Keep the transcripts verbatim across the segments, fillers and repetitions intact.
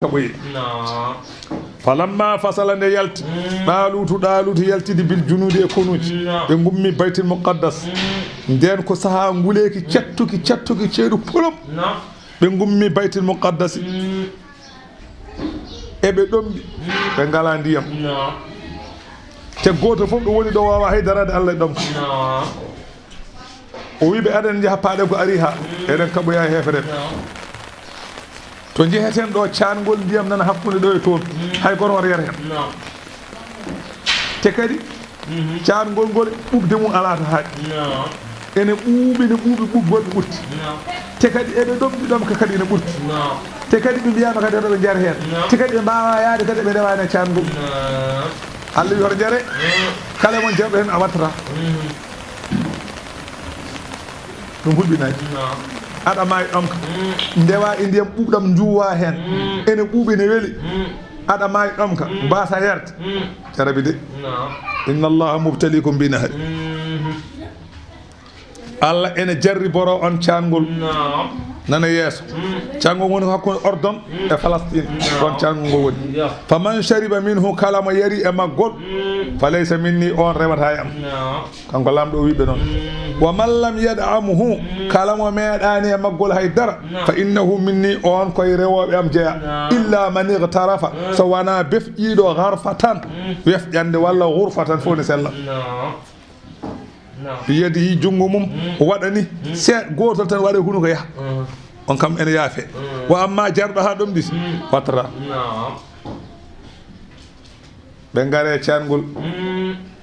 kaɓoye. Naam. Falamma fasala, nde yalti, mm, Ɗaaluutu, Ɗaaluutu yaltidi bil junuudi, e konuuji. Naam. Ɓe ngummi Baytil Muqaddas. Mm. Ndeen ko sahaa nguleeki cattuki, cattuki ceeɗu polom. Naam. Ɓe ngummi Baytil Muqaddasi. Mm. Eɓe ɗomɗi. Mm. Ɓe ngalaa ndiyam. Naam. Te gooto fof ɗo woni ɗo waawaa hay daraade, Allah e ɗomka. Naam. O wi ɓe, aɗen njaha paaɗe ko ari ha, eɗen kaɓoya e heefereɓe. To njeheten ɗo, caangol ndiyam nana hakkunde ɗo e toon. Hay gooto wata yar hen. Te kadi, caangol ngol ɓuuɓde mum alaa to haaɗi. Ene ɓuuɓi, ne ɓuuɓi ɓuuɓgol ɓe ɓurti. Te kadi eɓe ɗomɗi ɗomka kadi ene ɓurti. Te kadi ɓe mbiyaama kadi hoto ɓe njar hen. Te kadi ɓe mbaawa yaade kadi ɓe rewaani e caangol. Allah wi hoto njare. Kala mo jarɗo hen a wattata. Ɗum hulɓinaaki. Aɗa maayi ɗomka. Ndewa e ndiyam ɓuuɓɗam njuwa hen. Ene ɓuuɓi, ne weli. Aɗa maayi ɗomka. Mbasa yerde. Jarabi de. Inna Allaha mubtalikum bi nahar. Allah ene jarriboro on caangol. Nana yeeso. Caangol woni hakkunde Ordon e Palestine. Ɗon caangol ngol woni. Faman shariba minhu, kala mo yari e maggol, falaysa minni, on rewata e am. Kanko Laamɗo o wiɓe noon. Wa man lam yad'amhu, kala mo meeɗaani e maggol hay dara, fa innahu minni, on koye rewooɓe am jeyaa. Illa man ightarafa, so wonaa befƴiiɗo, gharfatan, wefƴande, walla ghurfatan, fof ne sella. Bi yadihi, junngo mum, o waɗani seeɗa, gootol tan waɗa hunuko yaha. On kam ene yaafe. Wa amma jarɗo haa ɗomɗiti, wattata. Ɓe ngare caangol.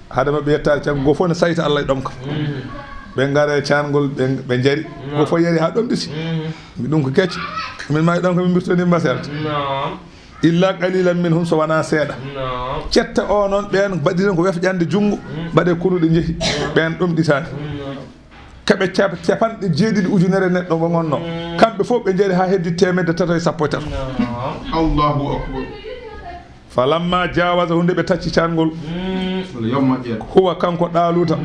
Hade maɓɓe yettaade caangol, go fof ne sayta Allah e ɗomka. Ɓe ngare caangol, ɓe, ɓe njari. Go fof yari haa ɗomɗiti. Mbi ɗum ko kecce. Min maayi ɗomka, min mbirtoni mbaserde. Illa qalilan minhum, so wonaa seeɗa. Cetta o noon, ɓeen mbaɗi tan ko wefƴande junngo, mbaɗe konuɗe njehi. Ɓeen ɗomɗitaani. Kaɓe cap-, capanɗe jeeɗiɗi ujunere neɗɗo mo ngonno. Kamɓe fof ɓe njari haa heddi teemedde tato e sappo e tato. Allahu akbar. Falamma jawaza, hunde ɓe tacci caangol. Wala yomma ƴeeɗo. Huwa, kanko Ɗaaluuta.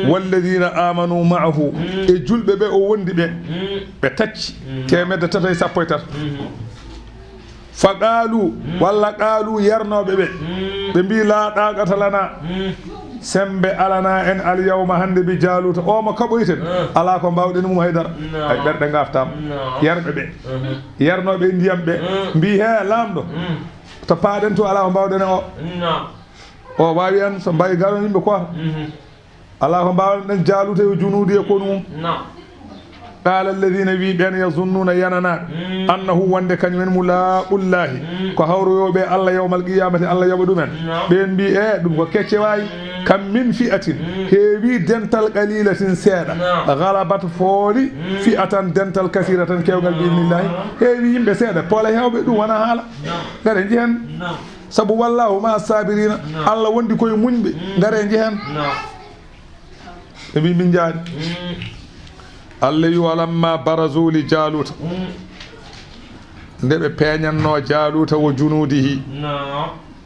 Walladina amanu ma'ahu, e julɓe ɓe o wondi ɓe. Ɓe tacci teemedde tato e sappo e tato. Fa qaalu, walla qaalu, yarnooɓe ɓe, ɓe mbii, laa ɗaaqata lana, semmbe alana en, al yawma, hannde, bi Jaaluuta, o mo kaɓoyten, alaa ko mbaawɗen mum haydara. Ay, ɓerɗe ngaaftaama. Yarɓe ɓe, yarnooɓe ndiyam ɓe, mbii, he Laamɗo, to paaɗen to, alaa ko mbaawɗen e o. O waawi en, so mbawi garon yimɓe koota. Alaa ko mbaawɗen Jaaluuta e junuudi e konu mum. Naam. Qaala alladina, wi ɓeen, yazunnuuna, yananaaɓe, annahu, wonde kañum en, mulaaqullaahi, ko hawroyooɓe e Allah yawmal qiyaamati, Allah yoɓa ɗum en. Ɓeen mbi, e ɗum ko kecce waay. Kam min fi'atin, heewi dental, qaliilatin, seeɗa, galabat, fooli, fi'atan, dental, kasiiratan, keewgal, bi idnillaahi, heewi yimɓe seeɗa, poola heewɓe, ɗum wona haala. Ngare njehen. Sabu, wallaahu ma'a saabiriina, Allah wondi koye muñɓe. Ngare njehen. Ɓe mbi, min njaari. Allah wi, walamma barazu li Jaaluuta. Nde ɓe peeñannoo Jaaluuta wo junuudihi,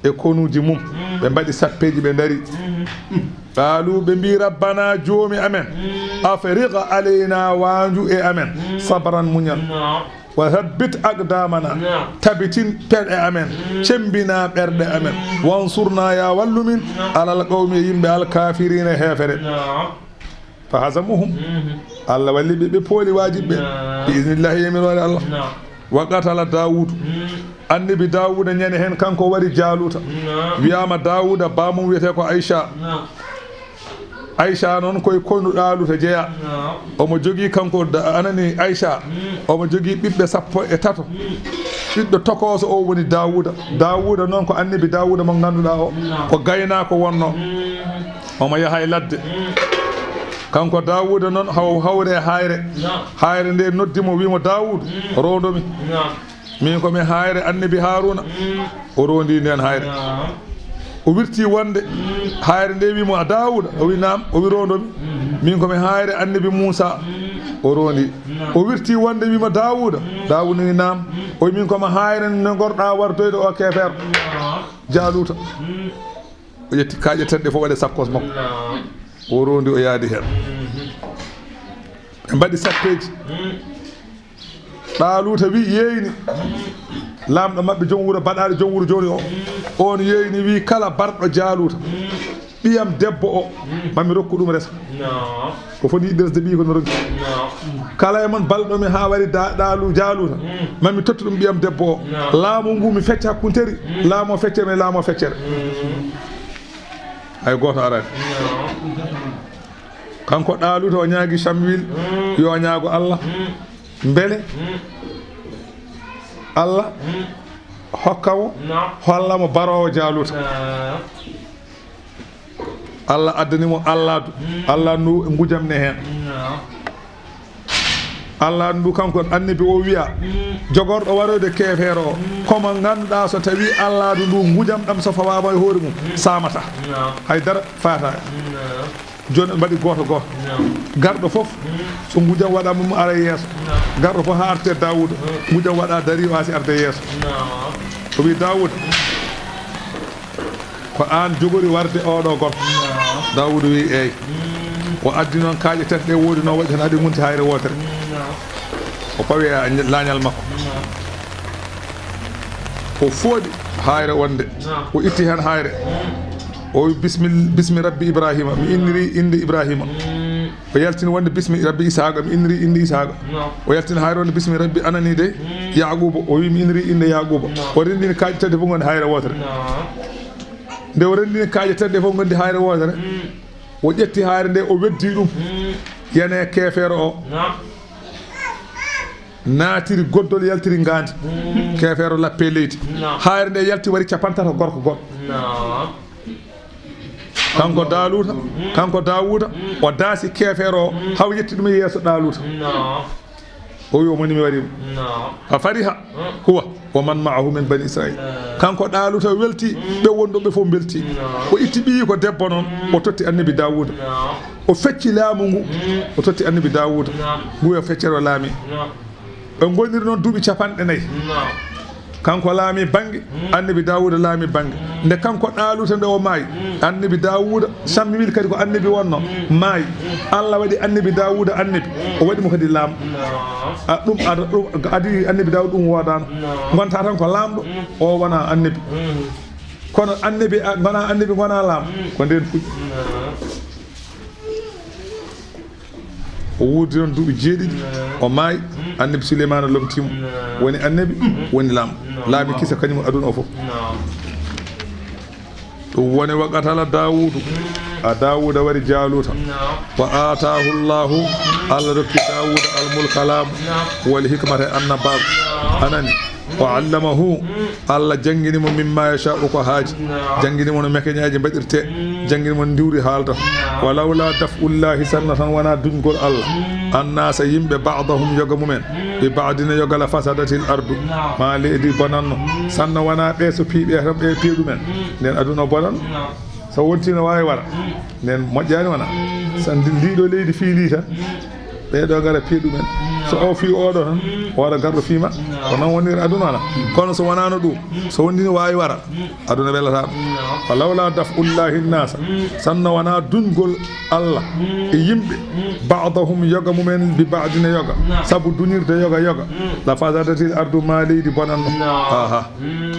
e konuuji mum, ɓe mbaɗi sappeeji, ɓe ndari. Qaalu, ɓe mbi, rabbana, joomi amen, afriq alayna, waanju e amen, sabran, muñal. Wa thabbit aqdamana, tabitin peɗe amen, cembina ɓerɗe amen. Wansurna, ya wallu min, alal qawmi, e yimɓe, al kafirina, heefere. Fa hazamuhum. Allah walli ɓe, ɓe pooli waajibɓe. Bi idnillahi, yamiroore Allah. Wa qatala Daawudu. Annabi Daawuda ñande heen, kanko wari Jaaluuta. Wiyaama Daawuda, baamum wiyetee ko Aysa. Aysa noon koye konu Ɗaaluuta jeyaa. Omo jogii kanko da-, anani Aysa. Omo jogii ɓiɓɓe sappo e tato. Ɓiɗɗo tokooso o woni Daawuda. Daawuda noon ko annabi Daawuda mo ngannduɗaa o, ko gaynaako wonno. Omo yaha e ladde. Kanko Daawuda noon haw-, hawre e haayre. Haayre nde noddi mo, wii mo, Daawuda, rondo mi. Min ko mi haayre annabi Haaruuna. O rondi nden haayre. O wirti wonde haayre nde wi mo, a Daawuda? O wi, naam. O wi, rondo mi. Min ko mi haayre annabi Muusa. O rondi. O wirti wonde wi mo, Daawuda? Daawuda wi, naam. O wi, min ko mi haayre nde ngorɗa wardoyde o keefeero Jaaluuta. O ƴetti kaaƴe tedde fof waɗe sakkos makko. O rondi, o yaadi heen. Ɓe mbaɗi sappeeji. Ɗaaluuta wi yeeyni. Laamɗo maɓɓe, jom wuro baɗaaɗo, jom wuro jooni o. On yeeyni wi kala barɗo Jaaluuta. Ɓiyam debbo o, mami rokku ɗum resa. No. Ko foti yiɗde resde ɓiyi ko no ronki. No. Kala e mon balɗo mi haa wari da-, ɗaalu Jaaluuta. Mm. Mami totti ɗum ɓiyam debbo o. No. Laamu ngu mi fecca hakkunteri. Mm. Laamu o feccere, laamu o feccere. Mm. Hay gooto araani. No. Kanko Ɗaaluuta o ñaagi Samuel, mm, yo o ñaago Allah. Mm. Mbele, mm, Allah, mm, hokka mo, no, holla mo baroowo Jaaluuta. No. Allah addani mo Allaadu. Mm. Allaadu ndu ngujam ne heen. No. Allaadu ndu kanko annabi o wiya, mm, jogorɗo waroyde keefeero o, mm, ko mo ngannduɗaa so tawi Allaadu ndu ngujam ɗam so fawaama e hoore mum, mm, saamata. No. Hay dara faata. No. Jooni ɓe mbaɗi gooto gooto. No. Garɗo fof, mm, so ngujam waɗaama mum ara yeeso. No. Garɗo fof haa arte Daawuda. Mm. Ngujam waɗa dari o asi arde yeeso. No. O wi, "Daawuda, ko aan jogori warde oɗo gorko?" No. Daawuda wi, "Eey." Mm. O addi noon kaaƴe tati ɗe woodi no waɗi tan haɗi ngonti hayre wootere. No. O pawi e laañal makko. No. O fooɗi hayre wonde. No. O itti heen hayre. Mm. O wi, "Bismil-, bismi Rabbi Ibrahima, mi inniri innde Ibrahima." Mm. O yaltini wonde, "Bismi Rabbi Isaaqa, mi inniri innde Isaaqa." No. O yaltini hayre wonde, "Bismi Rabbi anani de, mm, Yaaquuba." O wi, "Mi inniri innde Yaaquuba." No. O renndini kaaƴe tati fof ngondi hayre wootere. No. Nde o renndini kaaƴe tati ɗe fof ngondi hayre wootere, mm, o ƴetti hayre nde, o weddi ɗum. Mm. Yane keefeero o. No. Naatiri goddol, yaltiri ngaandi. Mm. Keefeero lappe leydi. No. Hayre nde yalti wari capanɗe tati gorko goɗɗo. No. Kanko Daaluuta, mm, kanko Daawuda, mm, o daasi keefeero o, mm, haw yetti ɗum e yeeso Daaluuta. No. O wi, "O moni mi wari mo." No. Fa fariha, mm, huwa wa man ma'ahu min bani Israil. No. Kanko Daaluuta welti, mm, ɓe wonɗo ɓe fof mbelti. No. O itti ɓiyi ko debbo noon, mm, o totti annabi Daawuda. No. O fecci laamu ngu, mm, o totti annabi Daawuda. No. Ngu e feccere o laami. No. Ɓe ngoniri noon duuɓi capanɗe nayi. No. Kanko laami bannge, mm, annabi Daawuda laami bannge. Mm. Nde kanko Daaluuta nde o maayi, mm, annabi Daawuda, Samuel kadi ko annabi wonno, mm, maayi. Mm. Allah waɗi annabi Daawuda annabi, mm, o waɗi mo kadi laamɗo. No. A, ɗum ada, ɗum adi annabi Daawuda ɗum woodaano. No. Ngonta tan ko laamɗo, mm, o wona annabi. Mm. Kono annabi, a, ngona annabi, ngona laamɗo. Mm. Ko ndeen fuɗɗi. No. O wuurdi noon duuɓi jeeɗiɗi, o maayi, annabi Suleymaana lomtii mo. Woni annabi, woni laamɗo. Laami kisa kañum aduna o fof. Ɗum woni wa qatala Daawuudu, a Daawuuda wari Jaaluuta. Wa aataahu Llaahu, Allah rokki Daawuuda al mulka laamu, wal hikmata e annabaaku. Anani. Wa allamahu, Allah janngini mo mimma yasha'u ko haaji. Janngini mo no mekeñaaji mbaɗirtee. Janngini mo ndiwri haalta. Wa lawla daf'ullahi, sanno tan wonaa duñgol Allah. Annaasa yimɓe ba'dahum yoga mumen. Bi ba'din yoga la fasadatil ardu. Ma leydi bonanno. Sanno wonaa ɓe so piiɓe tan ɓe piiɗumen. Nden aduna bonanno. So wontii no waawi wara. Nden moƴƴaani wona. So ndi-, ndii ɗoo leydi fii ndii tan. Ɓee ɗoo ngara piya ɗumen. So o fii oo ɗoo tan, o waɗa garɗo fii maɓɓe. Ko noon woniri aduna wona. Kono so wonaano ɗum, so wonii no waawi wara, aduna welataama. Wa lawla daf'ullahi nnasa, sanno wonaa duñgol Allah e yimɓe, ba'dahum yoga mumen bi ba'din yoga, sabu duñirde yoga yoga, la fasadatil ardu ma leydi bonanno. Aha.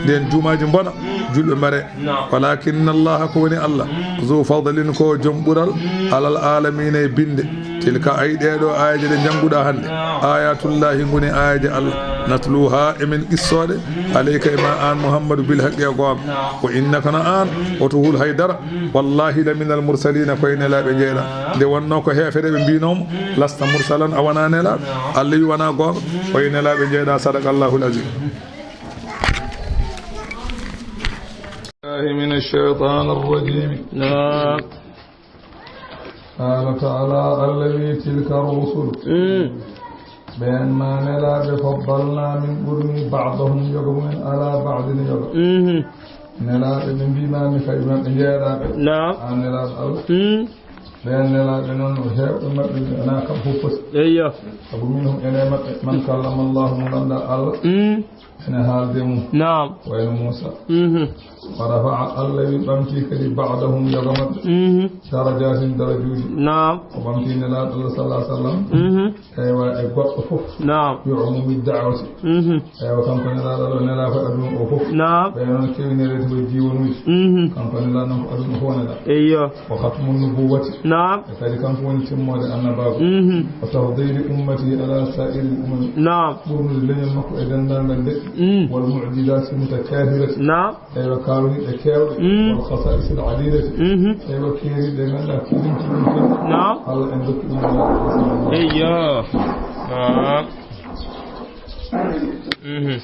Nden juumaaji mbona, julɓe mbare. Walakinna Allaha, ko woni Allah, zu fadlin, ko joom ɓural, alal alamina, e binde. Tilka, ay ɗee ɗoo aayeeje ɗe njannguɗaa hannde, ayatullahi, ngoni aayeeje Allah, natluha, emin qissooɗe, alayka, e ma aan Muhammadu, bil haqqi, e goonga. Wa innaka, no aan, oto hul hay dara, wallahi, la minal mursalina, ko e nelaaɓe njeeɗaa. Nde wonnoo ko heefereɓe mbinomo, lasta mursalan, a wonaa nelaaɗo. Allah wi wonaa goonga, ko e nelaaɓe njeeɗaa. Sadaqallahul azim. Billahi minash shaytanir rajim. Naam. Qala ta'ala, Allah wi, tilka ar-rusul. Mm. Ɓeen ma nelaaɓe faddalna, min ɓurni, ba'dahum, yoga mumen, ala ba'din, yoga. Mhm. Nelaaɓe ɓe mbiima mi fawi maɓɓe njeeɗaaɓe. Naam. Aan nelaaɗo Allah. Mm. Ɓeen nelaaɓe noon, heewɓe maɓɓe wonaa kamɓe fof poti. Eyyo. Sabu minhum, ene maɓɓe, man kallama Allahu, mo ngannduɗaa Allah. Mm. ene haalde mum. Naam. Wayno Muusa. Mhm. Wa rafa'a, Allah wi ɓamti kadi ba'dahum yoga maɓɓe. Mhm. Darajaatin darajuuji. Naam. O ɓamti Nelaaɗo Allah sallallahu alaihi wasallam. Mhm. Eywa, e goɗɗo fof. Naam. Yo umumi da'wati. Mhm. Eywa, kanko Nelaaɗo Allah nelaa ko aduna o fof. Naam. Ɓe noon kewi nelede ko jiwonuuji. Mhm. Kanko Nelaaɗo noon ko aduna fof nelaa. Eyyo. Wa khatmun nubuwwati. Naam. E kadi kanko woni timmoode annabaaku. Mhm. Wa tafdili ummati ala sa'iril umami. Naam. Ɓurnude leñol makko e denndaangal leƴƴi. Mm. Wal mu'jizati mutakasirati. Naam. Eywa, kawniɗe kewɗe. Mm. Wal khasa'isil adidati. Mhm. Eywa, keeriɗe ngannduɗaa ko ɗum ko ɗum ko. Naam. Allah en dokki ɗum. Eyyo. Naam. Mhm.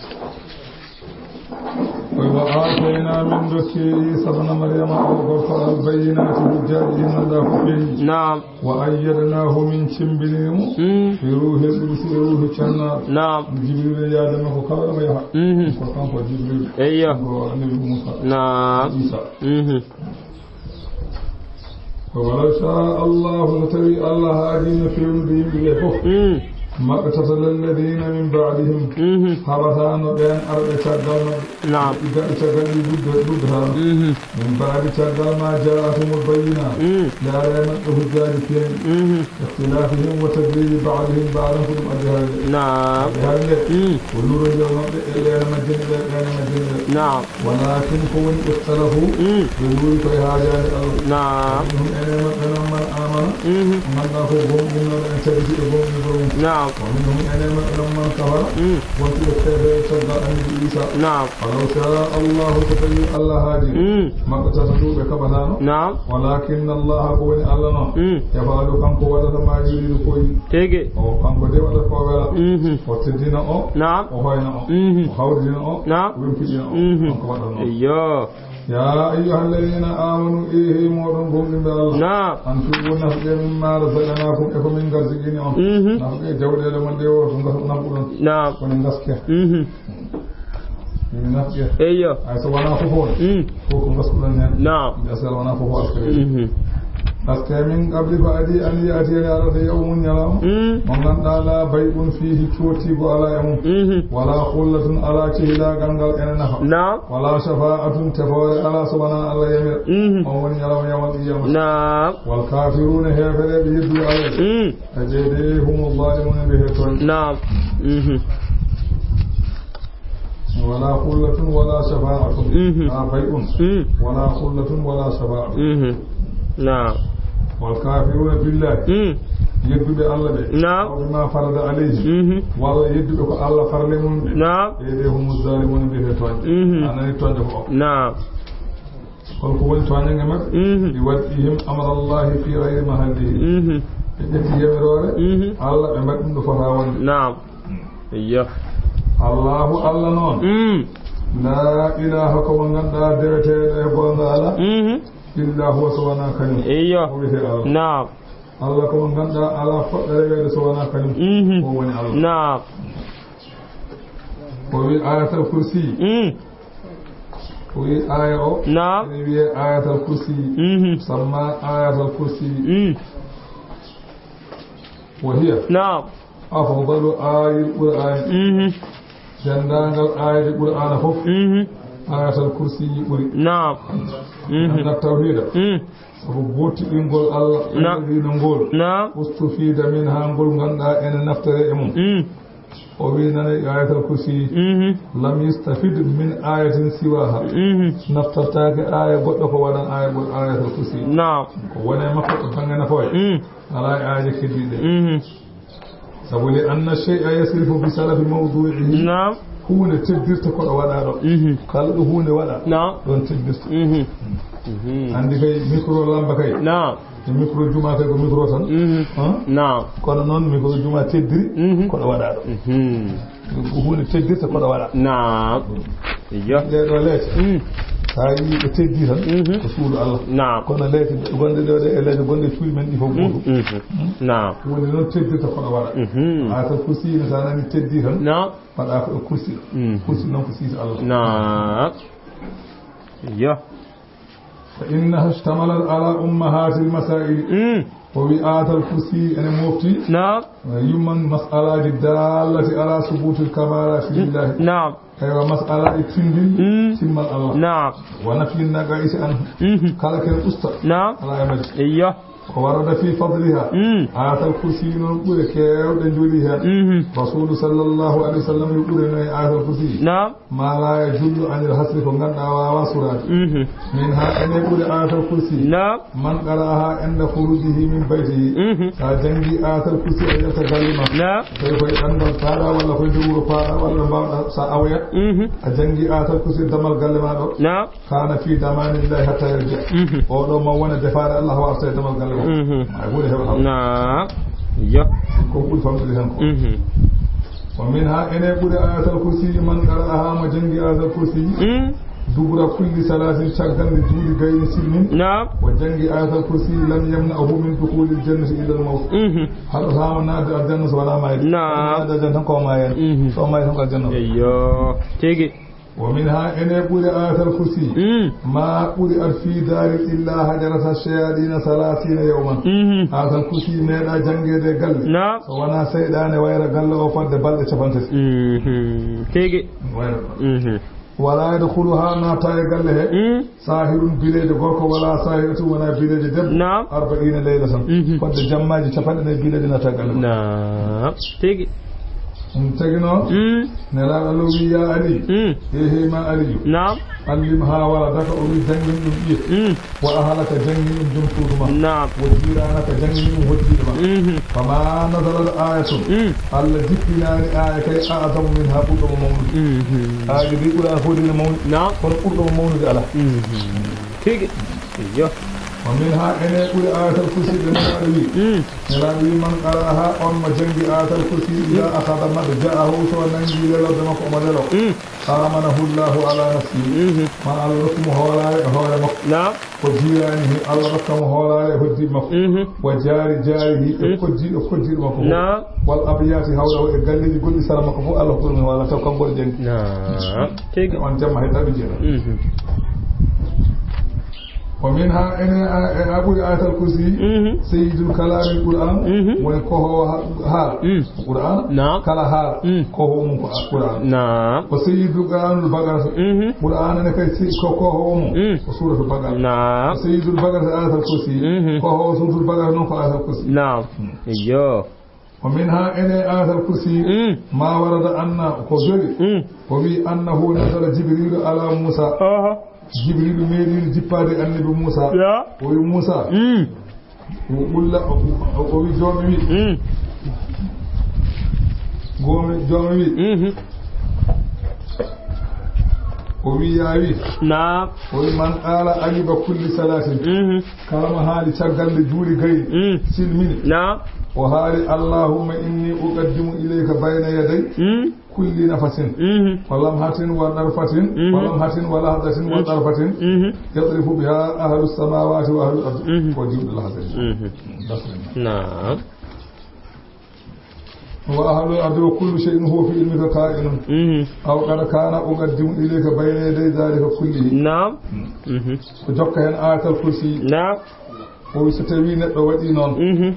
Wa aatayna, min dokki Iisa bna Maryama o gorko al bayyinaati hujjaaji ɗi ngannduɗaa ko feeñi. Naam. Wa ayyadnaahu, min cemmbinii mo. Mm. Bi ruuhil qudusi, e ruuhu cennaaɗo. Naam. Jibril yaade makko kala ɗo yaha. Mhm. Ko kanko Jibril. Eyyo. Ko annabi Muusa. Naam. Iisa. Mhm. Ko walaw shaa Allahu, so tawii Allah haajiino feewnude yimɓe ɓe fof. Mm. Maqtatala alladina min ba'dihim. Mhm. Haɓataano ɓeen arɓe caggal maɓɓe. Naam. Gaɗa caggal ɗi ɗudda-, ɗuddataano. Mhm. Min ba'di caggal ma ja'athumul bayyinaat. Mm. Ndaara e maɓɓe hujjaaji peeñɗi. Mhm. Ikhtilafihim wa taghyiri ba'dihim ba'dan, ko ɗum addi haalde. Naam. Addi haalde. Mm. Ko luurondiro maɓɓe e ɓeene majjini ɓe, ɓeene majjini ɓe. Naam. Walakin ko woni ikhtalafu, mm, ɓe luuri koye haajaade Allah. Naam. Minhum ene maɓɓe noon man amana. Mhm. Ngannduɗaa ko gomɗinnooɗo en tabiti e gomɗingol mum. Naam. Wa minhum ene maɓɓe noon man kafara. Mm. Wontuɓe feeɓe caggal annabi Iisa. Naam. Walaw shaa Allahu, so tawii Allah haajii. Mm. Maqtatalu, ɓe kaɓataano. Naam. Walakinna Allaha, ko woni Allah noon. Mm. Yaf'alu, kanko waɗata ma yuridu ko yiɗi. Tigi. O, kanko de waɗata ko wela. Mhm. O teddina o. Naam. O hoyna o. Mhm. O hawridina o. Naam. O wempiɗina o. Mhm. Kanko waɗata noon. Eyyo. Ya ayyuhalladhina amanu, e he moɗon gomɗinɓe Allah. Naam. Anfiqu, nafqe mimma razaqnakum, e ko min garsini on. Mhm. Nafqe jawɗeele mon ɗe o, ko ngas-, nafquɗon. Naam. Kono ngaske. Mhm. Min nafqe. Eyyo. Ay, so wonaa fof on. Mm. Fof ko ngaskuɗon heen. Naam. Nde asal wonaa fof askere. Mhm. Parce que min qabli fa adi an ya'tiya, nde arata yawmun, ñalawma. Mm. Mo ngannduɗaa la bay'un fihi, coottiigu alaa e mum. Mhm. Wala khullatun, alaa cehilaagal ngal ene nafa. Naam. Wala shafa'atun, tefoore alaa so wonaa Allah yamira. Mhm. On woni ñalawma yawmal qiyamah. Naam. Wal kafiruna, heefereɓe yedduɓe Allah. Mm. Ɓe de humu zalimuna, ɓe hettoni. Naam. Mhm. Wala khullatun wala shafa'atun. Mhm. A bay'un. Mm. Wala khullatun wala shafa'atun. Mhm. Naam. Wal kafiruna billahi. Mm. Yedduɓe Allah ɓe. Naam. Aw bima farada alayhim. Mhm. Walla yedduɓe ko Allah farle mum ɓe. Naam. Ɓe de humu zalimuna, ɓe hettoni. Mhm. A nani tooñde ko o. Naam. Holko woni tooñannge maɓɓe? Mhm. Bi wad'ihim amra Allahi fi ghayri mahallihi. Mhm. Ɓe ƴetti yamiroore, mhm, Allah, ɓe mbaɗi ɗum ɗo fota wonde. Naam. Eyyo. Allahu Allah noon. Mm. La ilaha, ko mo ngannduɗaa deweteeɗo e goonga alaa. Mhm. Illa huwa, so wonaa kañum. Eyyo. O wiyetee Allah. Naam. Allah ko mo ngannduɗaa alaa foɗɗo reweede so wonaa kañum. Mhm. O woni Allah. Naam. O wi Ayatal Kursi. Mm. O wi aya o. Naam. Ene wiye Ayatal Kursi. Mhm. Samma Ayatal Kursi. Mm. Wa hiya. Naam. Afdalu ayil Qur'an. Mhm. Denndaangal ayaaji Qur'aana fof, mhm, Ayatal Kursi ɓuri. Naam. Mhm. Anna tawhida. Mm. Sabu goottiɗingol Allah, naam, ɓeydiino ngol. Naam. Ustufiida min, haa ngol ngannduɗaa ene naftore e mum. Mm. O wi nane Ayatal Kursi, mhm, lam yustafid min ayatin siwaha. Mhm. Naftortaake aaya goɗɗo ko wonaa aaya gol Ayatal Kursi. Naam. Ko woni e makko to bannge nafoore. Mm. Alaa e aaje keddiiɗe. Mhm. Sabu li anna shay'a yasrifu bi salafi mawdu'ihi. Naam. Huunde teddirta ko ɗo waɗaa ɗo. Mhm. Kala ɗo huunde waɗaa, naam, ɗoon teddirta. Mhm. Mhm. Anndi kay micro lamba kay. Naam. E micro juma kay ko micro tan. Mhm. Han? Naam. Kono noon micro juma teddiri, mhm, ko ɗo waɗaa ɗo. Mhm. Ko huunde teddirta ko ɗo waɗaa. Naam. Iyo. Ɗee ɗoo leece. Mm. So a yii ɓe teddi tan, mhm, ko suudu Allah. Naam. Kono leece gonɗe ɗoo ɗe e leece gonɗe e cuuɗi men ɗi fof, mm, gootum. Mhm. Mm. Naam. Huunde noon teddirta ko ɗo waɗaa. Mhm. Ayatal Kursi ne, so a nani teddi tan, naam, waɗaa ko e kursi ɗo. Mm. Kursi noon ko siisa Allah. Naam. Iyo. Fa innaha ishtamalat ala ummahatil masaili. Mm. O wi Ayatal Kursi ene mofti, naam, yumman mas'alaaji dallati ala subutil kamalati lillahi. Naam. Eywa, mas'ala e tindin Mm. timmal Allah. Naam. Wa nafyin naqaisi anhu. Mhm. Kala ken usta. Naam. Ala e majji. Eyyo. Wa warada fi fadliha. Mm. Ayatal kursi noon ɓure keewɗe njoli heen. Mhm. Rasulu sallallahu alayhi wa sallam yo ɓure no e ayatal kursi. Naam. Ma la yajullu anil hasri, ko ngannduɗaa waawa suraade. Mhm. Min ha ene ɓuri ayatal kursi. Naam. Man qara'aha inda khurujihi min baytihi. Mhm. Sa jangi ayatal kursi a yalta galle ma. Naam. Tawi koye ɗanngal paaɗa walla koye nder wuro paaɗa walla mbawɗa sa awoyat. Mhm. A jangi ayatal kursi damal galle ma ɗo. Naam. Kana fi damanillahi hatta yarja. Mhm. O ɗo ma wona defaare Allah warta e damal galle ma. Mhm. Ay woni heɓa haw. Naam. Yo. Ko ɓuri famɗude hen ko. Mhm. Wa min ha ene ɓuri ayatal kursi man qara'aha mo jangi ayatal kursi. Mm. Dubura kulli salatin caggal nde juuɗi gayni silmin. Naam. O jangi ayatal kursi lam yamna'ahu min dukhulil jannati illa al mawt. Mhm. Haɗo tama naatde aljanna so wala mayde. Naam. Naatde aljanna tan ko mayen. Mhm. So mayi tan ko aljanna. Eyyo. Tigi. Wa min ha ene ɓuri ayatal kursi. Mm. Ma ɓuri ar fi dari illa hajarata shayadina salasina yawman. Mhm. Ayatal kursi meeɗa jangede galle. Naam. So wona seyɗane wayra galle o fadde balɗe capantati. Mhm. Tigi. Wayra. Mhm. Wala yadkhuluha naata e galle he. Mm. Sahirun bilejo gorko wala sahiratu wona bilejo debbo. Naam. Arba'ina laylatan. Mhm. Fodde jammaji capanɗe nayi bilejo naata galle. Naam. Tigi. Ɗum tagi noon. Mm. Nelaaɗo Allah wi ya Ali. Mm. Ehe ma Aliyu. Naam. Allim ha wala daka o wi jangin ɗum ɓiye. Mm. Wa ahalaka jangin ɗum jom suudu ma. Naam. Wa jiranaka jangin ɗum hoddiiɗo ma. Mhm. Fama nazalat ayatun. Mm. Allah jippinaani aaya kay a'zamu min ha ɓurɗo mo mawnude. Mhm. Aaji ɗi ɓura fof dina mawnude. Naam. Kono ɓurɗo mo mawnude ala. Mhm. Tigi. Iyo. Wa min ha ene ɓuri ayatal kursi ɓe nelaaɗo wi. Mm. Nelaaɗo wi man qara'aha on mo jangi ayatal kursi ida akhadha madja'ahu so nangi lelorde makko omo lelo. Mm. Amanahu Allahu ala nafsihi. Mhm. Ma Allah rokku mo hoolaare e hoore makko. Naam. Wa jiranihi, Allah rokka mo hoolaare e hoddiiɓe makko. Mhm. Wa jari jarihi, e Mhm. koddiiɗo koddiiɗo makko fof. Naam. Wal abyati hawla e galleeji gonɗi sara makko fof, Allah rokku ɗum wala taw kanko woni jangi. Naam. Tigi. On jamma hay tawi jeeɗa. Mhm. Wa min ha ene a, e a ɓuri ayatal kursi. Mhm. Sayyidul kalami Qur'an. Mhm. Woni ko ho ha, ha. Mm. Qur'an. Naam. Kala haala. Mm. Ko ho mum ko Qur'an. Naam. Ko sayyidu Qur'anul Baqara. Mhm. Qur'an ne kay si, ko, ko ho mum. Mm. Ko suratul Baqara. Naam. Ko sayyidul Baqara ayatul kursi. Mhm. Ko ho suratul Baqara non ko ayatul kursi. Naam. Mm. Iyo. Wa min ha ene ayatul kursi. Mm. Ma warada anna ko joli. Mm. O wi annahu nazala Jibrilu ala Musa. Aha. Jibrilu meeɗino jippaade annabi Muusa. Ya. O wi Muusa. Mm. O ulla, o, o, o wi joomi wi. Mm. Goomi, joomi wi. Mhm. O wi yaa wi. Naam. O wi man qaala aqiba kulli salaatin. Mhm. Kala mo haali caggal nde juuli gayni. Mm. Silmini. Naam. O haali allahumma inni uqaddimu ilayka bayna yaday. Mm. Kulli nafasin, mhm, wa lamhatin wa darfatin, mhm, wa lamhatin wa lahzatin wa, mhm, darfatin, mhm, yadrifu biha ahlu samawati wa ahlu ardi. Mhm. Ko jimɗo lahzatin. Mhm. Darfatin. Naam. Wa ahlu ardi wa kullu shay'in huwa fi ilmika ka'inun. Mhm. Aw qad kana uqaddimu ilayka bayna yaday dhalika kullihi. Naam. Mhm. Ko jokka hen ayatal kursi. Naam. O wi so tawi neɗɗo waɗi noon. Mhm.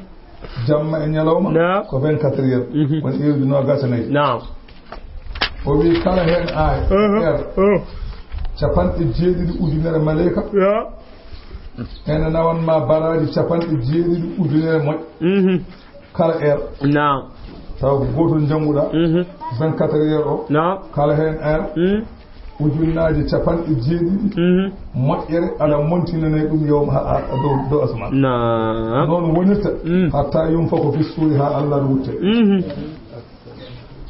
Jamma e ñalawma, naam, ko vingt-quatre heures. Mhm. Woni heure uji noogaas e nayi. Naam. O wi kala heen aaya, mhm, heure, mhm, capanɗe jeeɗiɗi ujunere maleyka, ya, ene nawan ma baraaji capanɗe jeeɗiɗi ujunere moƴƴa. Mhm. Kala heure. Naam. Taw ko gootol njannguɗaa, mhm, vingt-quatre heures o. Naam. Kala heen heure. Mm. Ujunnaaje capanɗe jeeɗiɗi, mhm, moƴƴere, aɗa montinanay ɗum yawma ha, ha, dow, dow asmaan. Naam. Noon wonirta, mm, hatta yunfakha fi suuri, ha Allah rutte. Mhm.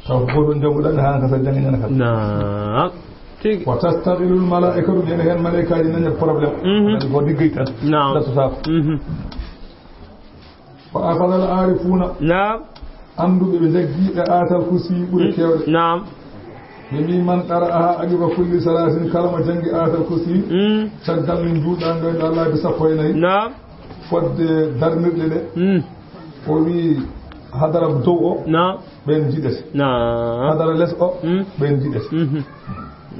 Taw ko goɗɗum jannguɗaa, haa ka sa janngi ñande kala. Naam. Tigi. Wa tastaqilul malaa'ikatu, ene heen malaa'ikaaji nana problème. Mhm. Ko liggey tan. Naam. Dartotaako. Mhm. Wa akhadha al-aarifuuna. Naam. Annduɓe ɓe njaggi e ayatal kursi ɓuri, mm, keewɗe. Naam. Ɓe mbii, man qara'aha aqiba kulli salaatin, kala mo janngi ayatal kursi, mm, caggal min juulɗaande ɗo Allah bi sappo e nayi. Naam. Fodde darnirɗe ɗe. Mm. O wii, hadara dow o, naam, ɓeen njiɗete. Naam. Hadara les o, mm, ɓeen njiɗete. Mhm.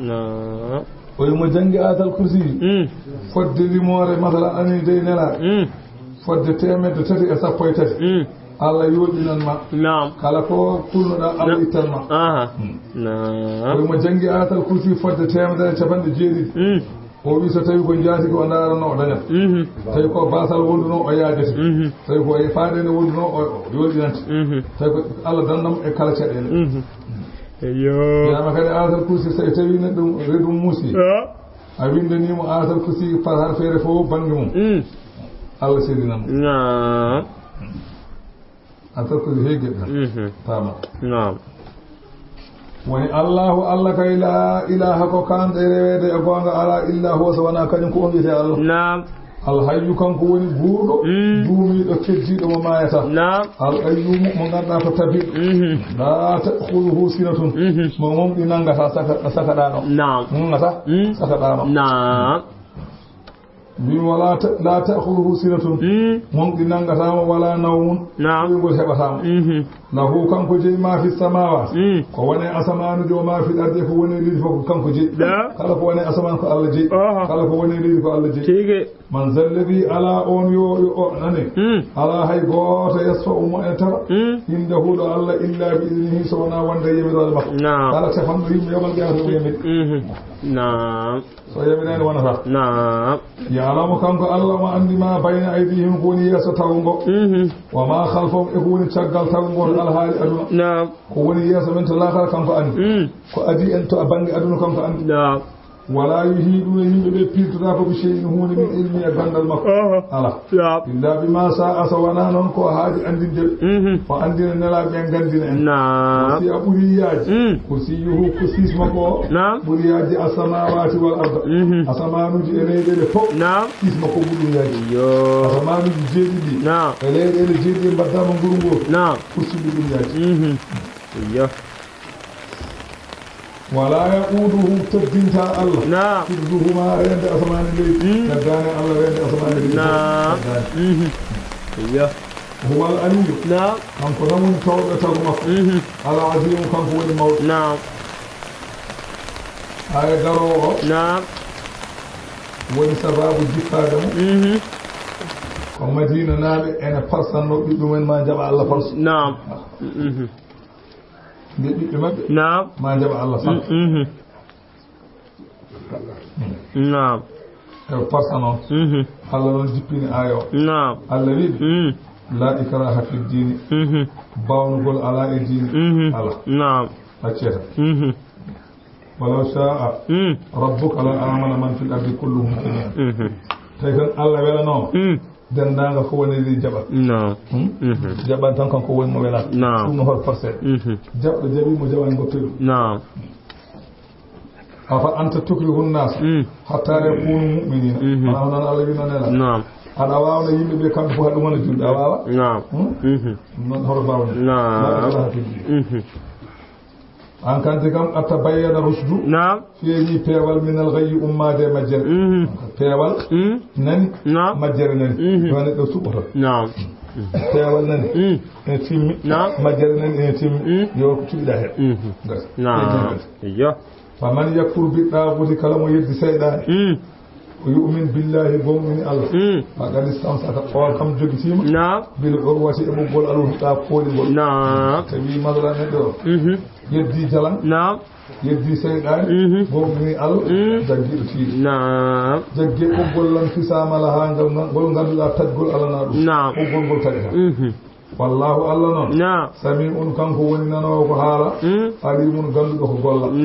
Naam. O wii mo janngi ayatal kursi, mm, fodde limoore, masalan, ani dey nela. Mm. Fodde teemedde tati e sappo e tati. Mm. Allah yooɗinan ma. Naam. Kala ko kulnoɗaa, Allah Na- ittan ma. Aha. Hmm. Naam. Koye mo janngi Ayatal Kursi fodde teemedere e capanɗe jeeɗiɗi. Mm. O wi so tawi ko njaati ko o ndaarano o dañat. Mhm. Tawi ko baasal wonduno o yaajati. Mhm. Tawi ko e faaɗe nde wonduno o o yooɗinante. Mhm. Tawi ko Allah dandam e kala caɗeele. Mhm. Eyo. Wiyama kadi Ayatal Kursi so tawi neɗɗo redu muusi. Ah. A windani mo Ayatal Kursi par har feere fof bannge mum. Mm. Allah seedina mo. Naam. Ayatal Kursi heege ɗan. Mhm. Tama. Naam. Woni Allahu, Allah kay laa ilaaha ko kanɗo e reweede e goonga alaa illa huwa so wonaa kañum ko on wiyetee Allah. Naam. Al hayyu kanko woni buurɗo, Mm. duumiiɗo keddiiɗo mo maayata. Naam. Al qayyumu mo ngannduɗaa ko tabiɗo. Mhm. Laa ta'khudhuhu sinatun. Mhm. Mo gonɗi nanngata saka, saka ɗaano. Naam. Nanngata Mm. saka ɗaano. Naam. Mbimi wala ta-, laa ta'khudhuhu sinatun. Mm. Gonɗi nanngata mo wala nawmun. Naam. Ɗoygol heɓata mo. Mhm. Lahu kanko jeyi ma fi samawati. Mm. Ko woni e asamaanuuji o ma fi ardi ko woni e leydi fof ko kanko jeyi. Naam. Kala ko woni e asamaan ko Allah jeyi. Aha. Kala ko woni e leydi ko Allah jeyi. Tigi. Man zalladhi ala on yo, yo o nane. Mm. Ala hay gooto yasfa'u mo en tara. Mm. Indahu ɗo Allah illa bi idnihi so wonaa wonde yamiroore makko. Naam. Kala tefanɗo yimɓe yawmal qiyamata o yamiri. Mhm. Naam. So yamiraani wonata. Naam. Ya'lamu kanko Allah mo anndi ma bayna aydihim ko woni yeeso tawngo. Mhm. Wa ma khalfahum e ko woni caggal tawngo alhaali aduna. Naam. Ko woni yeeso men to laakara kanko anndi. Mm. Ko adii en to a bannge aduna kanko anndi. Naam. Wala yuhiduuna yimɓe ɓe pirtata ko bi shay'in huunde min ilmi e ganndal makko. Aha. Ala. Naam. Illa bima sha'a so wonaa noon ko haaji anndinde ɓe. Mhm. O anndina nelaaɓe ɓe nganndina en. Naam. Wasi'a ɓuri yaaji. Mm. Kursiyuhu ko siis makko o. Naam. Ɓuri yaaji as-samawati wal arda. Mhm. Asamaanuuji e leyɗeele fof. Naam. Siis makko ɓuri ɗum yaaji. Yo. Asamaanuuji jeeɗiɗi. Naam. E leyɗeele jeeɗiɗi mbaɗdaama nguru nguru. Naam. Kursi ɓuri ɗum yaaji. Mhm. Yo. Wala ya'uduhu teddinta Allah. Naam. Hifzuhuma reende asamaan e leydi. Mm. Teddaani Allah reende asamaan e leydi. Naam. Teddaani. Mhm. Yo. Huwal aliyyu. Naam. Kanko tan woni towɗo e tago makko. Mhm. Al azimu kanko woni mawɗo. Naam. Haya garoowo o. Naam. Woni sababu jippaade mo. Mhm. Ko Madina naaɓe ene parsanno ɓiɓɓe mumen ma jaɓa Allah parso. Naam. Mhm. Mbi ɓiɓɓe maɓɓe. Naam. Ma jaɓa Allah parso. Mhm. Naam. E parsa noon. Mhm. Allah noon jippini aaya o. Naam. Allah wiɗi. Mm. La ikraha fi dini. Mhm. Bawnugol ala e diine. Mhm. Ala. Naam. Acceta. Mhm. Walaw sha'a Mm. rabbuka la amana man fil ardi kulluhum jami'an. Mhm. Tawi tan Allah welanooma. Mm. Denndaangal ko woni leydi jaɓat. Naam. Hmm? Mhm. Jaɓan tan kanko woni mo welaata. Naam. Ɗum no hol forcé. Mhm. Jaɓɗo jaɓi mo jaɓani ngoppi ɗum. Naam. Afa anta tukrihu nnaasa Mm. hatta yakunu mu'minina. Mhm. Wona hono Allah wino nela. Naam. Aɗa waawna yimɓe ɓe kamɓe fof haɗum wona julɓe a waawa. Naam. Hmm? Mhm. Noon hoto mbaaw ni. Naam. La ikraha fi ddin. Mhm. An kanti kam atta bayyana rushdu. Naam. Feeñi peewal minal ghayyi ummaade e majjere. Mhm. Peewal Mm. nani. Naam. Majjere nani. Mhm. Yo neɗɗo suɓoto. Naam. Peewal nani. Mm. Ene timmi. Naam. Majjere nani ene timmi. Mm. Yo ko cuɓiɗa heen. Mhm. Ngas. Naam. Ejjere. Iyo. Faman yakfur bi taaguuti kala mo yeddi seyɗaane. Mm. O yu'min billahi gomɗini Allah. Mm. Faqad istamsaka on kam jogitiima. Naam. Bil urwati e ɓoggol alwuthqa koolingol. Naam. Tawi masala neɗɗo o. Mhm. Yeddi jalan. Naam. Yeddi seyɗaane. Mhm. Gomɗini Allah. Mm. Jaggiiɗo tiiɗi. Naam. Jaggi ɓoggol lan fisaama lahaa ngal ngol ngannduɗaa taƴgol alana ɗum. Naam. Ɓoggol ngol taƴata. Mhm. Wallahu Allah noon. Naam. Sami'un kanko woni nanoowo ko haala. Mm. Alimun gannduɗo ko golla.